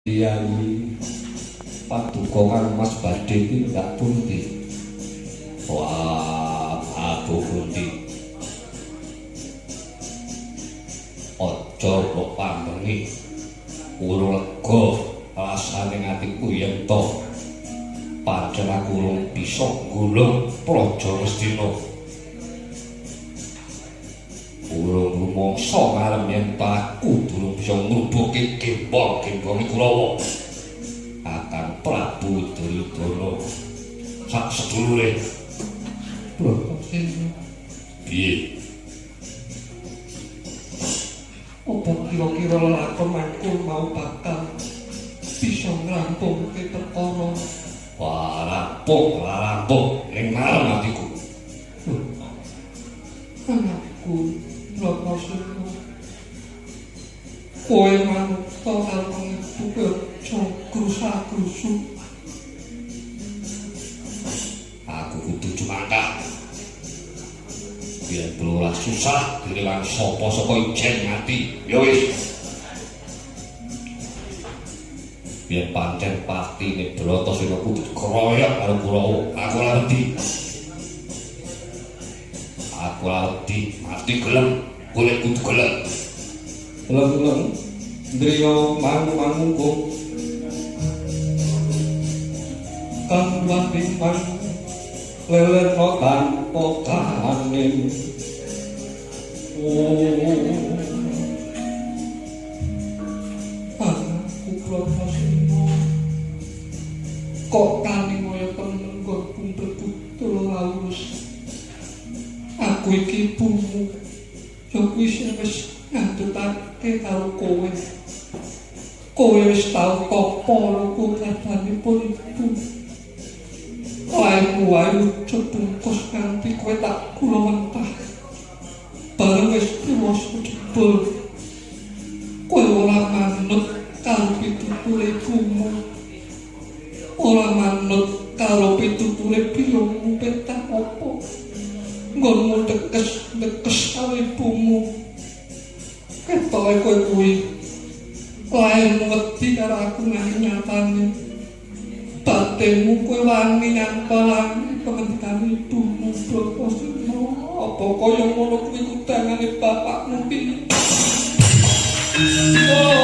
Priyayi paduka Kang Mas badhe tindak pundi? Wah, aku pundi? Aja mbok pamengi. Urung lega rasane atiku yen to pancen aku urung bisa nggulung Praja Ngastina. Urung rumangsa ngarep yen to aku durung bisa ngrubuhke gembong-gembonge Kurawa. Kakang Prabu Duryudana sak sedulure. Bratasena. Piye? Apa kira-kira lelakon mangkul mau bakal bisa ngrampungke perkara? Wah, rampung, rampung ning marem atiku. Anakku, Bratasena. Kowe manut karo ibu kowe aja grusa-grusu. Aku kudu jumangkah. Biar ora susah direwangi sapa saka ijen mati. Ya wis. Biar pancen patine Bratasena kudu dikeroyok karo Kurawa. Aku ora wedi. Aku ora wedi, mati gelem, golek kudu gelem. Leng-leng ndriya mangu-mangungkung kang watiman lelena tanpa kahanin. Oh, anakku Bratasena, kok kanimoyo temen nggonku mlebu ora urus. Aku iki ibumu, ya kuwi sing wis ngandutake karo kowe. Kowe wis tau tapa luku kadanipun ibu. Lairmu wae wujud bungkus nganti kowe tak kula mentah. Bareng wis dewasa jebul kowe ora manut karo pituture ibumu. Ora manut karo pituture biyungmu petak apa. Nggonmu dekes-dekes karo ibumu. Ketoke kowe kuwi lairmu wedi karo aku nganti nyatane. Batinmu kowe wani nyampalangi pengendikane ibumu Bratasena. Apa kaya ngono kuwi kudangane bapakmu piye? Oh.